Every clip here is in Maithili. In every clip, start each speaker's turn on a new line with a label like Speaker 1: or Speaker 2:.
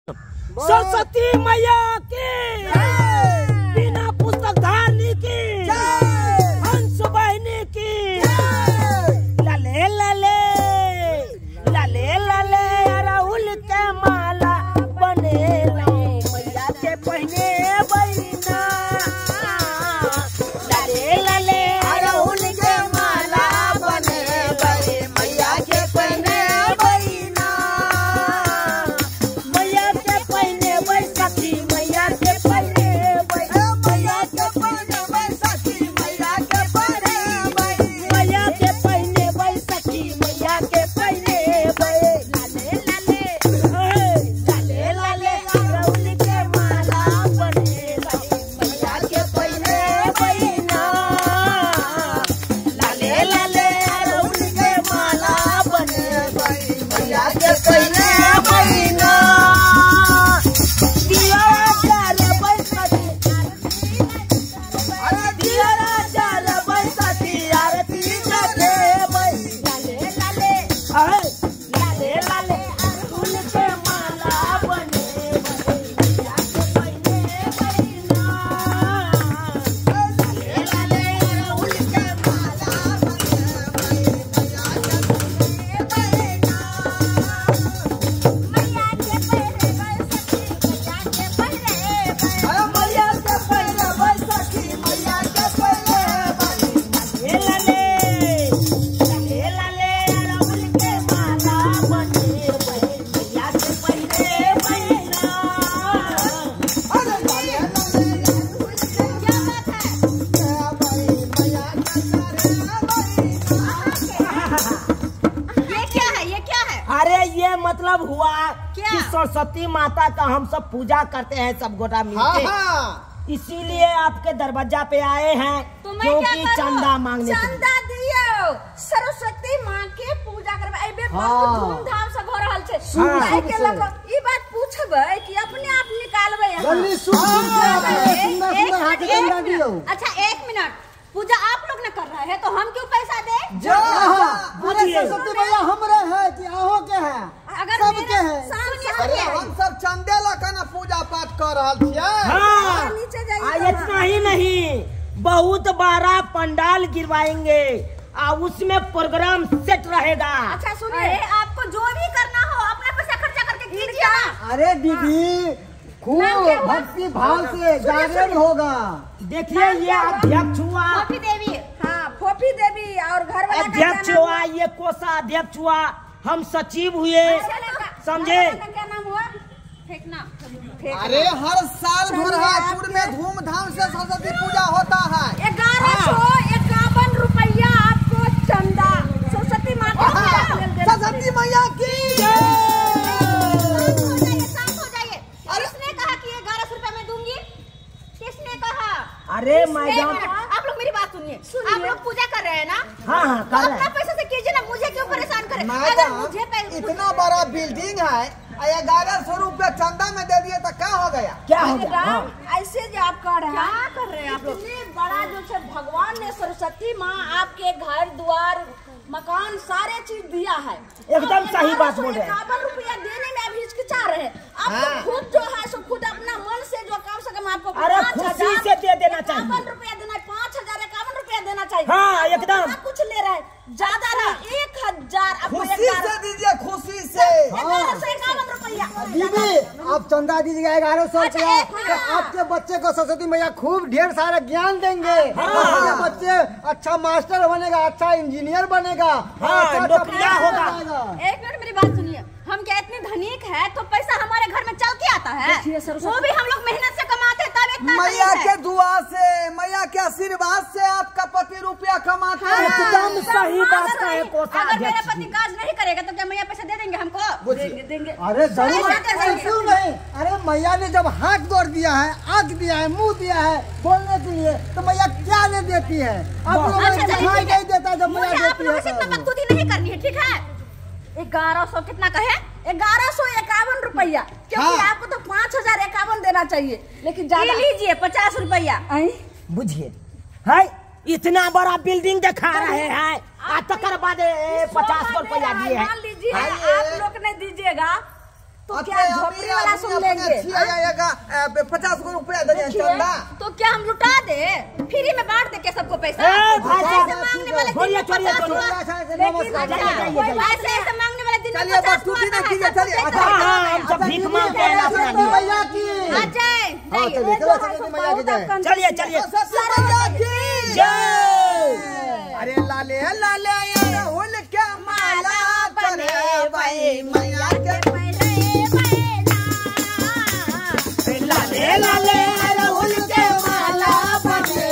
Speaker 1: सरस्वती मैया की, बिना पुस्तक धारनी की, हंस बहनी की। लले लले लले लले अड़हुल के माला बने मैया के पहने बहिना। लले लले अड़हुल के माला बने मैया के पहने बहिना। मैया के पहने बैसाखी, मैया के पहने मैया के पहने बैसाखी, मैया के पहने मैया के पहने बैसाखी, मैया के पहने लाले लाले लाले लाले अड़हुल के माला बने मैया के पहने बहिना। लाले लाले अड़हुल के माला बने मैया के पहने बहिना। दिया जल बैसाखी, अरे दिया जल बैसाखी, आरती चले लाले लाले लाले लाले अड़हुल के माला बने मैया के पहने बहिना। लाले लाले अड़हुल के माला बने मैया के पहने बहिना।
Speaker 2: मैया के पहरे बैसाखी, मैया के पहरे
Speaker 1: मैया के पहने बैसाखी, मैया के पहने लाले लाले लाले अड़हुल के माला बने मैया के पहने बहिना।
Speaker 2: क्या बात है? ये क्या है? ये क्या है?
Speaker 1: अरे ये मतलब हुआ
Speaker 2: क्या?
Speaker 1: कि सरस्वती माता का हम सब पूजा करते हैं सब गोटा मिलके, इसीलिए आपके दरवाजा पे आए हैं
Speaker 2: तो मैं क्या
Speaker 1: क्योंकि
Speaker 2: करूं?
Speaker 1: चंदा मांगने के लिए।
Speaker 2: चंदा दियो, सरस्वती माँ के पूजा करबै एबे बहुत धूमधाम से हो रहल छै।
Speaker 1: हाँ।
Speaker 2: एहि के लऽ कऽ ई बात पूछबै कि अपने आप निकालबै अहाँ?
Speaker 3: जल्दी सुन सुन के अपने सुंदर
Speaker 2: एक
Speaker 3: सुंदर हाथ
Speaker 2: मिनट,
Speaker 3: चंदा
Speaker 2: एक
Speaker 3: दियो।
Speaker 2: मिनट। अच्छा एक मिनट, पूजा आप लोग न कर रहे हैं तो हम क्यों पैसा दे?
Speaker 3: अरे सरस्वती मैया हमरे है कि अहों के है,
Speaker 2: अगर
Speaker 3: सबके है।
Speaker 2: सामने
Speaker 4: अरे हम सब चंदे लऽ के ना पूजा पाठ कर रहल छियै।
Speaker 1: हाँ
Speaker 2: नीचे जाइए
Speaker 1: आ, इतना ही नहीं, बहुत बड़ा पंडाल गिरवाएंगे आ उसमें प्रोग्राम सेट रहेगा।
Speaker 2: अच्छा सुनिए, आपको जो भी करना हो अपना पैसा खर्चा करके कीजिए ना।
Speaker 3: अरे दीदी खूब
Speaker 2: नाम क्या हुआ?
Speaker 3: भक्ति भाव से जागरण होगा।
Speaker 1: देखिए ये अध्यक्ष हुआ,
Speaker 2: फोफी देवी। हाँ फोफी देवी और घर वाला का क्या
Speaker 1: अध्यक्ष
Speaker 2: नाम
Speaker 1: हुआ, ये कोषाध्यक्ष हुआ, हम सचिव हुए, समझे?
Speaker 2: घर वाला का क्या नाम हुआ? फेंकना।
Speaker 4: अरे हर साल भरहापुर में धूमधाम से सरस्वती पूजा होता है।
Speaker 2: 1151 रुपया आपको चंदा सरस्वती माँ के पूजा के लेल देना।
Speaker 4: सरस्वती मैया की
Speaker 2: शांत हो जाइए, शांत हो जाइए। किसने कहा कि 1100 रुपया मैं दूंगी? किसने कहा?
Speaker 1: अरे
Speaker 2: एक
Speaker 1: मैडम,
Speaker 2: मिनट, आप लोग मेरी बात सुनिए। आप लोग पूजा कर रहे हैं ना?
Speaker 1: हाँ हाँ
Speaker 2: तो
Speaker 1: कर रहे
Speaker 2: अपना
Speaker 1: हैं।
Speaker 2: पैसे से कीजिए ना, मुझे क्यों परेशान करें? अगर
Speaker 4: मैडम
Speaker 2: मुझे
Speaker 4: इतना बड़ा बिल्डिंग है, 1100 रुपया चंदा में दे दिए तो क्या हो गया?
Speaker 1: क्या हो गया? हाँ।
Speaker 5: ऐसे जो आप कर रहे हैं,
Speaker 2: क्या कर रहे हैं आप लोग?
Speaker 5: इतने बड़ा जो है भगवान ने सरस्वती माँ आपके घर द्वार मकान सारे चीज दिया है।
Speaker 1: एकदम सही बात बोल रहे हैं।
Speaker 5: 51 रुपया देने में आप हिचकिचा रहे हैं। आप तो खुद जो है सो खुद अपना मन से जो कम से कम आपको
Speaker 1: अरे खुशी से दे देना चाहिए।
Speaker 5: 51 रुपया देना है, 5051 रुपया देना चाहिए।
Speaker 1: हाँ एकदम
Speaker 5: आप कुछ ले रहे हैं ज्यादा नहीं, 1000 आपको
Speaker 4: खुशी से दीजिए, खुशी से।
Speaker 5: 1151 रुपया।
Speaker 3: दीदी आप चंदा दीजिएगा 1100 रुपया तो आपके बच्चे को सरस्वती मैया खूब ढेर सारा ज्ञान देंगे। आपके बच्चे अच्छा मास्टर बनेगा, अच्छा इंजीनियर बनेगा,
Speaker 1: हाँ, नौकरियां होगा।
Speaker 2: एक मिनट मेरी बात सुनिए, हम क्या इतने धनिक है तो पैसा हमारे घर में चल के आता है? वो भी हम लोग मेहनत से कमाते हैं तब इतना
Speaker 4: मैया
Speaker 2: धनिक है।
Speaker 4: के दुआ से, मैया के आशीर्वाद से आपका पति रुपया कमाते हैं।
Speaker 1: एकदम सही बात है
Speaker 2: अगर मेरा
Speaker 1: कोषाध्यक्ष
Speaker 2: पति
Speaker 1: जी।
Speaker 2: काज नहीं करेगा तो क्या मैया पैसा दे देंगे हमको?
Speaker 5: देंगे।
Speaker 3: अरे जरूर,
Speaker 2: पैसा दे देंगे।
Speaker 3: क्यों नहीं? अरे मैया ने जब हाथ जोड़ दिया है, आँख दिया है, मुंह दिया है बोलने के लिए, तो मैया क्या नहीं देती है? आप लोगों को
Speaker 2: अच्छा,
Speaker 3: दिखाई
Speaker 2: ठीक है।
Speaker 3: नहीं देता जब मैया
Speaker 2: मुझे आप
Speaker 3: देती
Speaker 2: लोगों
Speaker 3: है
Speaker 2: से इतना
Speaker 3: तो।
Speaker 2: बकतूती नहीं करनी है, ठीक है? 1100 कितना कहे?
Speaker 5: 1151 रुपया, क्योंकि आपको तो 5051 देना चाहिए, लेकिन ज्यादा
Speaker 2: ये लीजिए 50 रुपया।
Speaker 1: बुझिए है इतना बड़ा बिल्डिंग दिखा रहे हैं, आ तकर बाद 50 रुपया दिए हैं।
Speaker 5: मान लीजिए आप लोग ने दीजिएगा तो क्या झोपड़ी वाला सुंदर
Speaker 4: देने छियै 50 गो रुपया देने चंदा
Speaker 2: तो क्या हम लुटा दे फ्री में बांट दे के सबको पैसा ऐसे मांगने वाले
Speaker 1: छोड़िए छोड़िए
Speaker 2: ऐसे ऐसे मांगने वाले दिन में
Speaker 4: चलिए बटूती ना कीजिए चलिए।
Speaker 1: हां हम सब भीख मांगते हैं
Speaker 3: सरस्वती मैया की
Speaker 2: आ जाए
Speaker 3: हां चलिए चलो सरस्वती मैया की जय।
Speaker 1: चलिए चलिए
Speaker 4: सरस्वती मैया की जय। अरे लाले लाले अड़हुल के माला बने मैया के
Speaker 1: लाले लाले अड़हुल के माला बने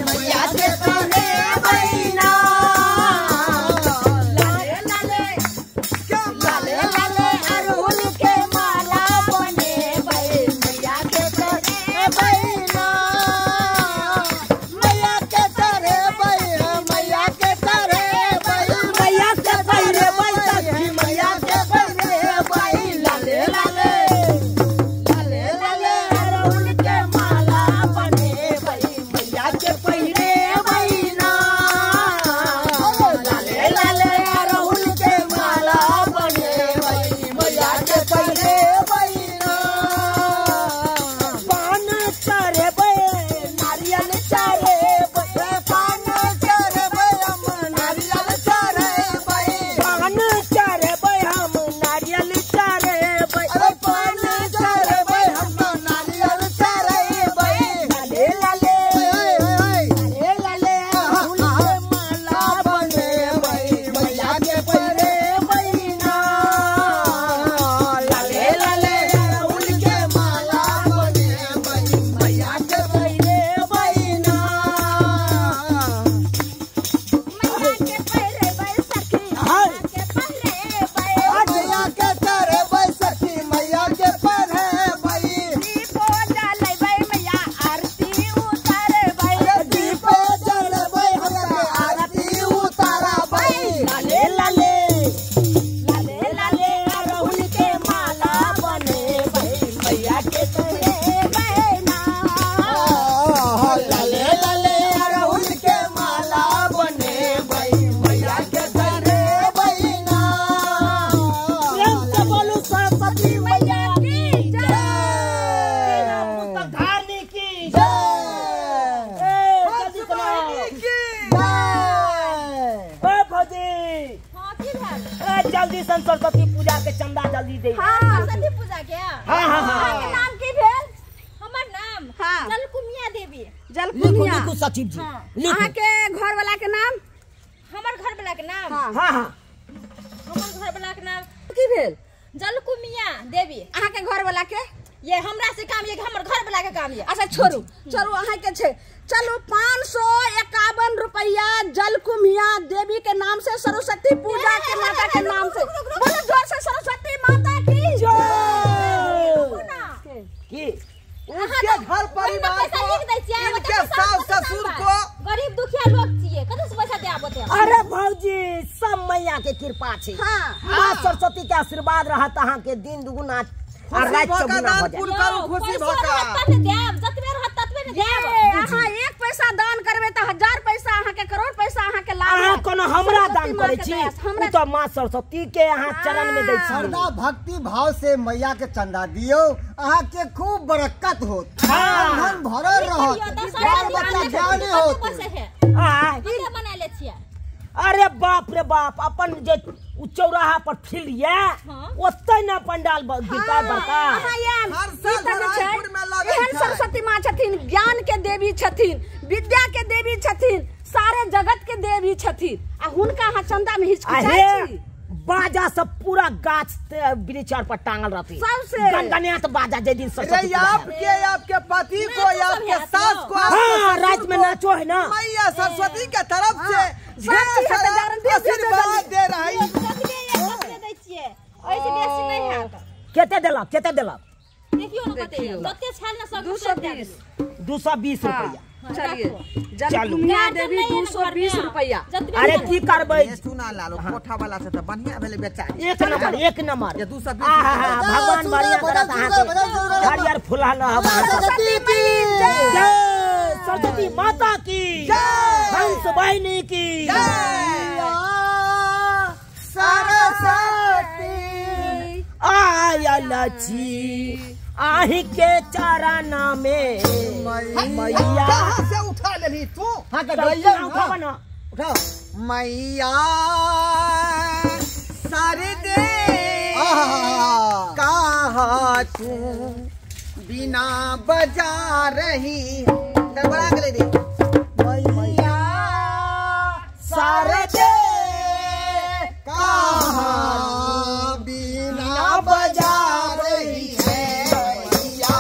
Speaker 1: मैया के पहरे बैना लाले लाले लाले लाले अड़हुल के माला बने मैया के पहरे बैना
Speaker 3: मैया के पहरे मैया के पहरे
Speaker 1: मैया के पहरे
Speaker 3: मैया के पहरे लाले लाले लाले लाले
Speaker 1: अड़हुल के माला बने मैया के पहरे बैना लाले लाले अड़हुल के माला बने
Speaker 3: मैया के पहरे बैना
Speaker 1: पान चढ़े नारियल चढ़े
Speaker 3: पान चढ़े हम नारियल चढ़े
Speaker 1: पान चढ़े हम नारियल चढ़े
Speaker 3: अरे पान चढ़े हम नारियल चढ़े
Speaker 1: लाले लाले लाले लाले अड़हुल के माला
Speaker 3: बने मैया के पहरे
Speaker 1: बैना
Speaker 3: लाले लाले अड़हुल के माला बने मैया के
Speaker 1: पहरे बैना
Speaker 2: मैया के पहरे बैसखी के पहरे
Speaker 3: मैया के चढ़े सखी मैया के पहरे
Speaker 2: दीपो जलेबै मैया आरती उतारबै
Speaker 3: दीप जलबै हमरा आरती उतारबै
Speaker 1: लाले लाले लाले लाले अड़हुल के माला बने मैया के पहरे
Speaker 2: बैना
Speaker 3: लाले लाले अड़हुल के माला बने मैया के चढ़े बैना
Speaker 1: प्रेम से बोलू सरस्वती मैया
Speaker 2: की जय
Speaker 1: पुस्तक धारनी की जय। ए जल्दी सुनाओ। ए भौजी
Speaker 2: हां की भेल
Speaker 1: ए जल्दी से सरस्वती पूजा के चंदा जल्दी दे।
Speaker 2: हां सरस्वती पूजा के
Speaker 1: हाँ हाँ हाँ
Speaker 2: अहाँ के नाम की भेल? हमर नाम
Speaker 5: हाँ।
Speaker 2: जलकुमिया देवी।
Speaker 5: जलकुमिया।
Speaker 1: लिखू सचिव जी लिखू।
Speaker 5: अहाँ के घर वाला के नाम?
Speaker 2: हमर घर वाला के नाम?
Speaker 5: हाँ।
Speaker 1: हाँ हाँ
Speaker 2: हमर घर वाला के नाम
Speaker 5: की भेल?
Speaker 2: जलकुमिया देवी।
Speaker 5: अहाँ के घर वाला के?
Speaker 2: ये हमरा से काम ये हमर घर वाला के काम ये।
Speaker 5: अच्छा छोड़ू छोड़ू अहाँ के छे। चलू 551 रुपया जलकुमिया देवी के नाम से सरस्वती पूजा के माता के नाम से। बोलो जोर से सरस्वती माता की
Speaker 1: जय। की
Speaker 4: उसके घर परिवार को इनके सास ससुर को
Speaker 2: गरीब दुखिया लोग छिए कतौ से पैसा दे आबत है।
Speaker 1: अरे भौजी सब मैया के कृपा छे।
Speaker 5: हां
Speaker 1: मां सरस्वती के आशीर्वाद रहत अहाँ के दिन दुगुना और रात चौगुना हो जाए।
Speaker 4: खुशी भका
Speaker 2: तबे देब जतबे रहत ततबे ने देब।
Speaker 5: अहाँ एक पैसा दान करबे त 1000 पैसा अहाँ के करोड़ पैसा अहाँ के लाभ।
Speaker 1: अहाँ कोनो हमरा दान करे छी उ त मां सरस्वती के अहाँ चरण में दै छी।
Speaker 3: श्रद्धा भक्ति भाव से मैया के चंदा दियो अहाँ के खूब बरकत होत धन भरल रहत बाल बच्चा ज्ञानी होत।
Speaker 2: कते मनाले छियै?
Speaker 1: अरे बाप रे बाप अपन जे चौराहा पर फील्ड ये ओतै ना पंडाल गिरता बड़का।
Speaker 4: हर साल रायपुर में लगै
Speaker 5: एहन सरस्वती माँ छथिन, ज्ञान के देवी छथिन, विद्या के देवी छथिन, सारे जगत के देवी छथिन आ हुनका अहाँ चंदा में हिचकिचाइ छी।
Speaker 1: बाजा सब पूरा गाछ वृक्ष पर टांगल रहती
Speaker 5: सबसे
Speaker 1: गनगनात बाजा जे दिन सरस्वती
Speaker 4: आपके आपके पति को आपके सास को
Speaker 1: हाँ रात में नाचो है ना
Speaker 4: मैया सरस्वती के तरफ से आशीर्वाद दे रही।
Speaker 1: केते देलक केते देलक?
Speaker 2: देखियो न कते कते छाल न सब
Speaker 1: 220 रुपया।
Speaker 5: चलिए जलकुमिया देवी 220 रुपया।
Speaker 1: अरे की करबै
Speaker 4: सुना लालो कोठा वाला से त बढ़िया भेलै बेचारी।
Speaker 1: एक नंबर एक नंबर
Speaker 4: ये 220
Speaker 1: भगवान बढ़िया करत अहाँ के हरियर फुलहल
Speaker 3: सरस्वती की
Speaker 1: जय, सरस्वती माता की जय, हंस वाहिनी की
Speaker 3: जय, सरस्वती
Speaker 1: आयल छी आहि के चरण में मैया।
Speaker 4: कहाँ से उठा लेली तू?
Speaker 3: हाँ तो गैया
Speaker 1: उठाओ ना,
Speaker 3: उठाओ।
Speaker 4: मैया शारदे कहाँ तू बिना बजा रही गड़बड़ा गेलै रे।
Speaker 1: मैया शारदे
Speaker 4: कहाँ बिना बजा रही है मैया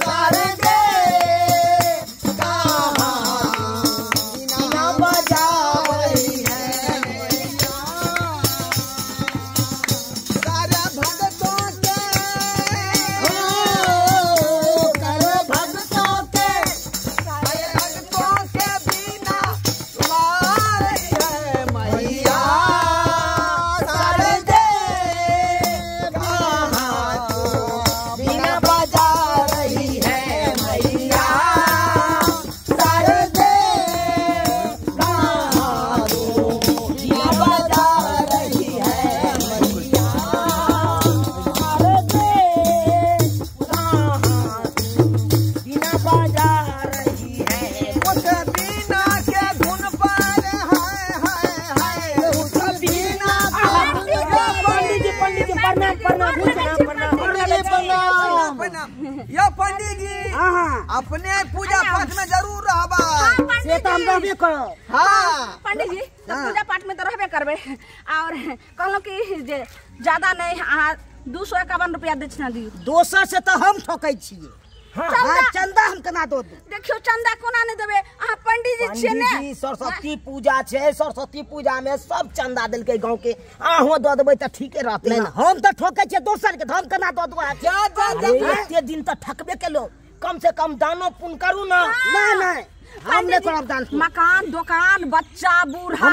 Speaker 4: शारदे कहाँ बिना बजा रही है मैया। सारा भक्तों के कर भक्तों के सारे भक्तों के बिना वार है मैया शारदे कहाँ तू बिना बजा रही है मैया शारदे कहाँ तू बिना बजा रही है मैया
Speaker 1: शारदे कहाँ तू बिना बजा रही है।
Speaker 4: उस बीना के धुन पर हाय हाय हाय उस बीना के
Speaker 1: पंडित जी पंडित जी प्रणाम प्रणाम प्रणाम
Speaker 3: प्रणाम।
Speaker 4: प्रणाम। यो पंडित जी अपने पूजा पाठ में जरूर रहबा।
Speaker 1: से तो हम रहबे करब।
Speaker 4: हाँ
Speaker 5: पंडित जी तो पूजा पाठ में तो रहबे करबे। और कहलहुँ कि जे ज्यादा नहीं अहाँ 251 रुपया दक्षिणा दियौ।
Speaker 1: दोसर से तो हम ठकै छियै। हाँ, चंदा हम केना दऽ दू?
Speaker 5: देखियौ चंदा कोना नहीं देबै, अहाँ पंडित जी छियै ने।
Speaker 1: पंडित जी सरस्वती पूजा छै, सरस्वती पूजा में सब चंदा देलकै गाँव के, अहों दऽ देबै तऽ ठीके रहतै। नहीं, हम तऽ ठकै छियै दोसर के, हम केना दऽ दू?
Speaker 4: जा जा जा
Speaker 1: एते दिन तऽ ठकबे केलहुँ, कम से कम दानो पुण्य करू ना। नहीं नहीं हम नहीं करब दान।
Speaker 5: मकान दुकान बच्चा बूढ़ा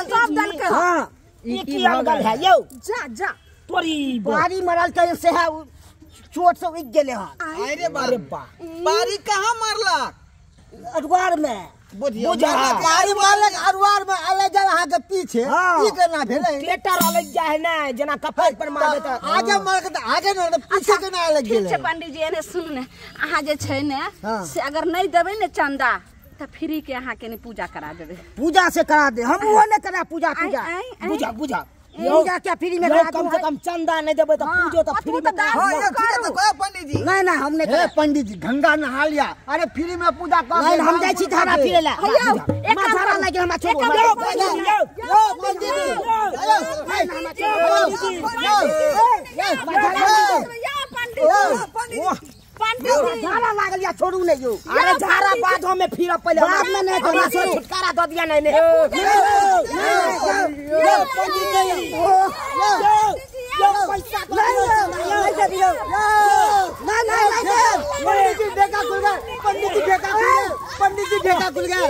Speaker 5: सब देलकै।
Speaker 1: हाँ ई की अलगल है यौ?
Speaker 5: जा जा
Speaker 1: तोरी बारी मरल के से है चोट से उगि गेलै हन।
Speaker 4: अरे
Speaker 1: अरे बा
Speaker 4: बारी कहाँ मारलक?
Speaker 1: अरुआर में।
Speaker 4: बुझियौ
Speaker 3: बारी मारलक अरुआर में अलग जाय अहाँ के पीछे। ई केना भेलै?
Speaker 1: टेटर अलग जाय है ने, जेना कपार पर मारबै तऽ
Speaker 3: आगे मारलक तऽ आगे ने, पीछे केना अलग
Speaker 5: ठीक
Speaker 3: गेलै?
Speaker 5: छै पंडित जी एने सुनू ने, अहाँ जे छै ने से अगर नहीं देबै ने चंदा तऽ फ्री के अहाँ के ने पूजा करा देबै।
Speaker 1: पूजा से करा दे, हम ओहो नहि करा पूजा। पूजा बुझा बुझा पूजा क्या फ्री में करा? कम से कम चंदा नहीं देबै तऽ पूजो तऽ फ्री में करा।
Speaker 4: हाँ यो ठीक है तो कहो पंडित जी।
Speaker 1: नहीं नहीं हम नहीं
Speaker 3: हे पंडित जी गंगा नहा लिया, अरे फ्री में पूजा कर।
Speaker 1: नहीं हम जाइ छी धारा फिरे ला।
Speaker 5: हैयौ, एक काम
Speaker 1: धारा
Speaker 5: करू।
Speaker 1: लागि हमरा छोड़ू।
Speaker 5: एक काम
Speaker 1: यौ,
Speaker 5: करू।
Speaker 3: यो पंडित जी
Speaker 5: यौ पंडित जी, पंडित जी
Speaker 1: धारा लागल या छोड़ू नहीं यौ। अरे धारा बाधो में फिरब पहिले, बाद में नहीं तो हमरा छुटकारा दऽ दिया। नहीं नहीं
Speaker 3: यो पंडित जी
Speaker 1: यौ पैसा
Speaker 3: नहीं नहीं पंडित जी ढेका खुल गए, पंडित जी ढेका खुल गए, पंडित जी ढेका खुल गए,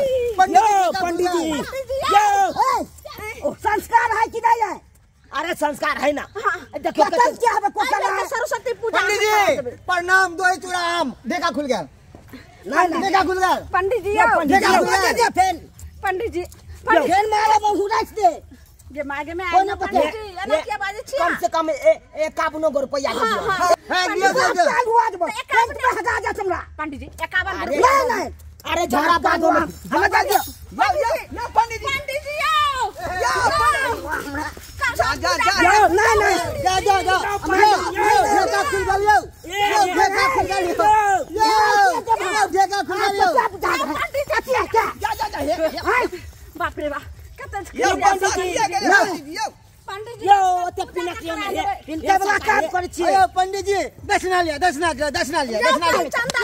Speaker 1: पंडित जी यौ संस्कार है कि नहीं है? अरे संस्कार है ना। देखियो
Speaker 5: क्या है सरस्वती पूजा।
Speaker 3: पंडित जी प्रणाम। दोई चूड़ा आम ढेका खुल गया, ढेका खुल गया
Speaker 5: पंडित जी।
Speaker 3: ढेका खुल गया
Speaker 5: पंडित जी
Speaker 1: फेन मारब हुराइस दे
Speaker 5: गे मागे में आइ पंडित जी एना किया बाजै छी?
Speaker 1: कम से कम 51 गो रुपया दे दियौ।
Speaker 3: हे दियौ दियौ
Speaker 1: चालू आज हगा जा हमरा
Speaker 5: पंडित जी 51 रुपया।
Speaker 1: नहीं नहीं अरे झाड़ा बाधो में
Speaker 4: हमरा जा दियौ। यो पंडित जी
Speaker 5: पंडित जी यौ
Speaker 4: यो जा जा जा
Speaker 1: नहीं नहीं
Speaker 3: जा जा जा ढेका खुल गेल यौ, यौ ढेका खुल गेल यौ, यौ ढेका खुल गेल यौ।
Speaker 4: जा जा जा
Speaker 5: बाप रे बाप कत
Speaker 4: यो पंडित जी यो
Speaker 5: पंडित जी
Speaker 1: यौ ओते पिना किया नहीं इनके वाला काम करै छियै।
Speaker 3: अयो पंडित जी दक्षिणा लिया, दक्षिणा लिया, दक्षिणा लिया, दक्षिणा लिया।
Speaker 5: चंदा